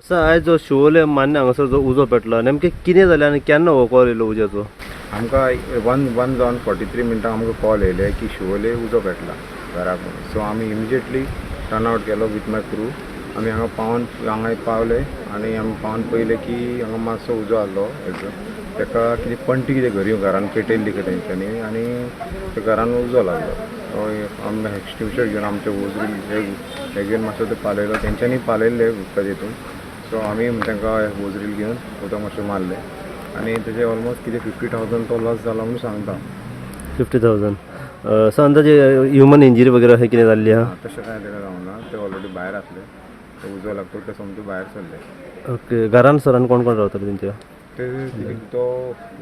Sir, आयज जो शिवोले मान्य हांगासर जो उजो पेटलो, नेमकें कितें जालें आनी केन्ना हो कॉल येयलो उज्याचो? आमकां 1 जावन 43 मिनटां आमकां कॉल येयले की शिवोले उजो पेटला घराक म्हणून. सो आमी इमिजिएटली टर्न आवट केलो विथ my crew. आमी हांगा पावन हांगा पावले आनी आमी पावन पळयलें की हांगा मातसो उजो आहलो हेजो. ताका कितें पणटी कितें घरी घरान पेटयल्ली खंय तेंच्यांनी आनी त्या घरान उजो लागलो. आमी एक्सटिंग्विशर घेवन आमचे उजो हे घेवन मातसो तो पालयलो. तेंच्यांनी पालयल्ले उदकाच्या हितून. सो आमी तांकां होजरील घेवन उदक मातशें मारलें आनी तेजे ऑलमोस्ट कितें 50,000 तो लॉस जाला म्हणून सांगता. 50,000. सर, अंदाजे ह्युमन इंजरी वगैरे अशें कितें जाल्ली आहा? तशें कांय ताका जावंक ना. ते ऑलरेडी भायर आसले. ते उजो लागतो ते सोमते भायर सरले. ओके. घरान सरान कोण कोण रावताले तेंच्या? ते तो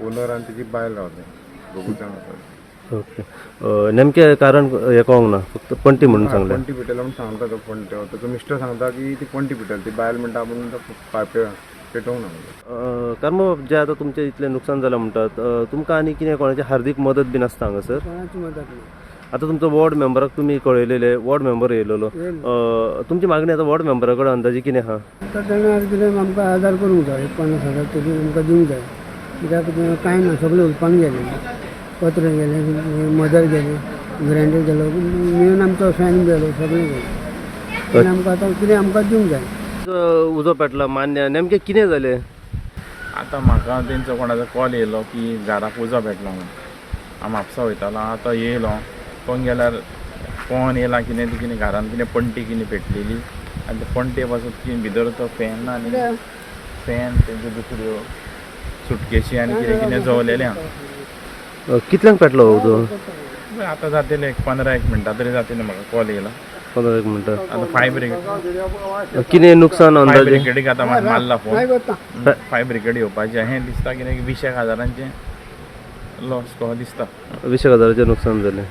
ओनर आनी तेजी बायल रावले, दोगूच जाण आसात. ओके. नेमकें कारण हें कळोंक ना, फक्त पणटी म्हणून सांगलें? पणटी पेटयला म्हणून सांगता तो. पण ताचो मिस्टर सांगता की ती पणटी पेटयली. ती बायल म्हणटा आपूण तो पेटोवंक ना म्हणून. कारण जे आतां तुमचें इतलें नुकसान जालां म्हणटात, तुमकां आनी कितें कोणाची हार्दीक मदत बीन आसता हांगासर? कोणाची मदत ना. आतां तुमचो वॉर्ड मेंबराक तुमी कळयलेले, वॉर्ड मेंबर येयलेलो. तुमची मागणी आतां वॉर्ड मेंबरा कडेन अंदाजे कितें आहा? आतां तेणें कितें आमकां आदार करूंक जाय. एक 50,000 तरी आमकां दिवंक जाय, कित्याक कांय ना, सगळें हुलपान गेलें. पत्रे गेले, मदर गेले, ग्रायंडर गेलो, मेन आमचो फॅन गेलो, सगळें गेलें. आनी आमकां आतां कितें आमकां दिवंक जाय. उजो पेटला मान्य, नेमकें कितें जालें? आतां म्हाका तेंचो कोणाचो कॉल येयलो की घराक उजो पेटला म्हणून. हांव म्हापसा वयतालो, आतां येयलो. पळोवंक गेल्यार पळोवन येयला कितें ती कितें घरान कितें पणटी कितें पेटलेली आनी ते पणटे पासून कितें भितर तो फॅन आनी फॅन तेंच्यो दुसऱ्यो सुटकेशी आनी कितें कितें जवलेलें आहा. कितल्यांक पेटलो हो उजो? आतां जातलें एक 15 एक मिनटां तरी जातलें म्हाका कॉल येयला. 15 एक मिनटां. आतां फायर ब्रिगेड कितें नुकसान फायर अंदाजे? ब्रिगेडीक आतां मारला फोन. काय करता? फायर ब्रिगेड येवपाचें. हें दिसता कितें 20 एक हजारांचें लॉस कसो दिसता. 20 एक हजाराचें नुकसान जालें.